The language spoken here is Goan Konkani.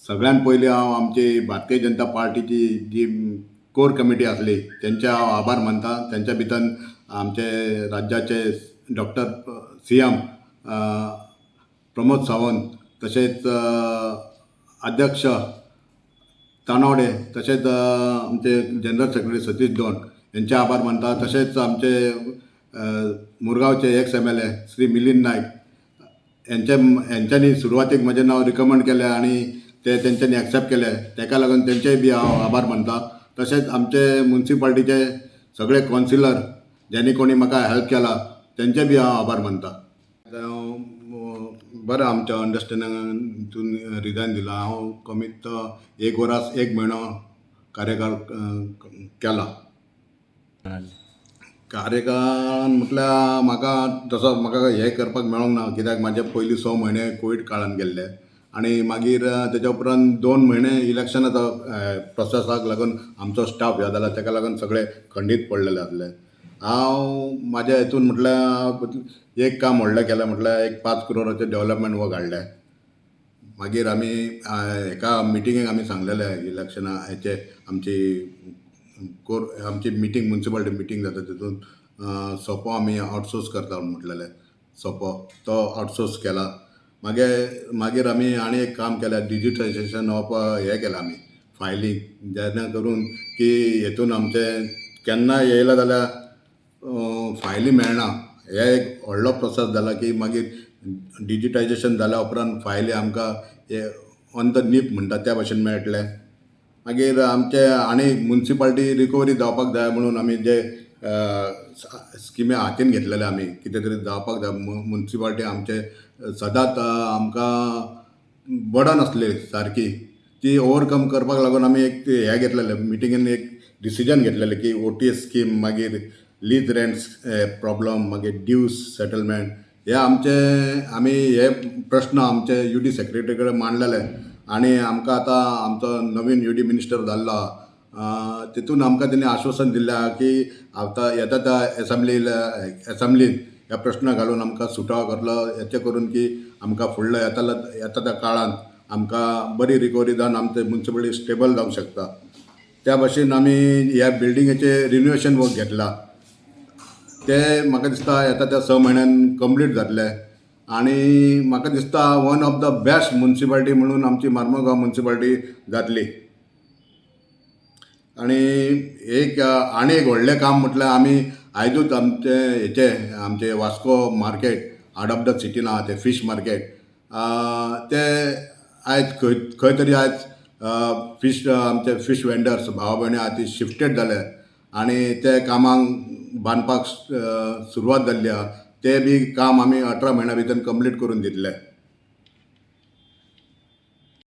सगळ्यान पयलीं हांव आमची भारतीय जनता पार्टीची जी कोर कमिटी आसली तेंचे हांव आभार मानता. तेंच्या भितर आमचे राज्याचे डॉक्टर सीएम प्रमोद सावंत, तशेंच अध्यक्ष तानावडे, तशेंच आमचे जनरल सेक्रेटरी सतीश दोन हेंचे आभार मानता. तशेंच आमचे मुरगांवचे ex MLA Shri Milind Naik हेंच्यांनी सुरवातीक म्हजें नांव रिकमंड केलें आनी ते तेंच्यांनी एक्सेप्ट केलें, तेका लागून तेंचेय बी हांव आभार मानता. तशेंच आमचे मुन्सिपाल्टीचे सगळे कावन्सिलर ज्यांनी कोणी म्हाका हेल्प केला तेंचे बी हांव आभार मानता. हांव बरें आमच्या अंडरस्टँडिंगान हितून रिजायन दिलां. हांव कमीत एक वरास एक म्हयनो कार्यकाळ केला. कार्यकाळान म्हटल्यार म्हाका तसो म्हाका हें करपाक मेळोंक ना, कित्याक म्हाजे पयलीं 6 म्हयने कोवीड काळान गेल्ले आनी मागीर तेच्या उपरांत 2 म्हयने इलेक्शनाचो प्रोसेसाक लागून आमचो स्टाफ ह्यो जाला, तेका लागून सगळे खंडीत पडलेले आसले. हांव म्हाज्या हितून म्हटल्यार एक काम व्हडलें केलें, म्हटल्यार एक 5 करोडाचें डेवलपमेंट वर्क हाडलें. मागीर आमी एका मिटिंगेक आमी सांगलेलें इलेक्शना हेचे आमची कोर आमची मिटींग मुन्सिपालिटी मिटींग जाता तितून सोपो आमी आवटसोर्स करता म्हटलेलें, सोपो तो आवटसोर्स केला. मागीर आमी आनी एक काम केलें, डिजिटलायजेशन ऑफ हें केलां आमी फायलींग, जेणे करून की हेतून आमचें केन्ना येयलें जाल्यार फायली मेळना. हे एक व्हडलो प्रोसेस जाला की मागीर डिजिटायजेशन जाल्या उपरांत फायली आमकां हे ऑन the नीप म्हणटा त्या भशेन मेळटले. मागीर आमचे आनी मुन्सिपाल्टी रिकवरी जावपाक जाय म्हणून आमी जे स्किमी हातीन घेतलेले, आमी कितें तरी जावपाक जाय. मुन्सिपाल्टी आमचे सदांच आमकां बर्डन आसली सारकी, ती ओवरकम करपाक लागून आमी एक हें घेतलेलें, मिटिंगेन एक डिसिजन घेतलेलें की ओटीएस स्कीम, मागीर लीज रेंट्स प्रॉब्लम, मागीर ड्यूज सेटलमेंट, हे आमचे आमी हे प्रश्न आमचे यू डी सेक्रेटरी कडेन मांडलेले. आनी आमकां आतां आमचो नवीन यू डी मिनिस्टर जाल्लो आहा, तितून आमकां तेणी आश्वासन दिल्लें आहा की आतां येता त्या एसेंब्लीन ह्या प्रश्न घालून आमकां सुटावो करतलो, हेचे करून की आमकां फुडलो येता त्या काळान आमकां बरी रिकवरी जावन आमचे मुन्सिपालिटी स्टेबल जावंक शकता. त्या भशेन आमी ह्या बिल्डिंगेचें रिनोवेशन वर्क घेतलां, ते म्हाका दिसता येता त्या 6 म्हयन्यान कंप्लीट जातलें. आनी म्हाका दिसता one of the best municipality म्हणून आमची मार्मगांव मुन्सिपाल्टी जातली. आनी एक आनी एक व्हडलें काम म्हटल्यार आमी आयजूच आमचे हेचे आमचे Vasco market heart of the सिटीन आहा तें फीश मार्केट, ते आयज खंय खंय तरी आयज फीश आमचे फीश वेंडर्स भावा भयणी आहा ती शिफ्टेड जाले आनी ते कामांक बांदपाक सुरवात जाल्ली आहा. ते बी काम आमी 18 म्हयन्या भितर कंप्लीट करून दितले.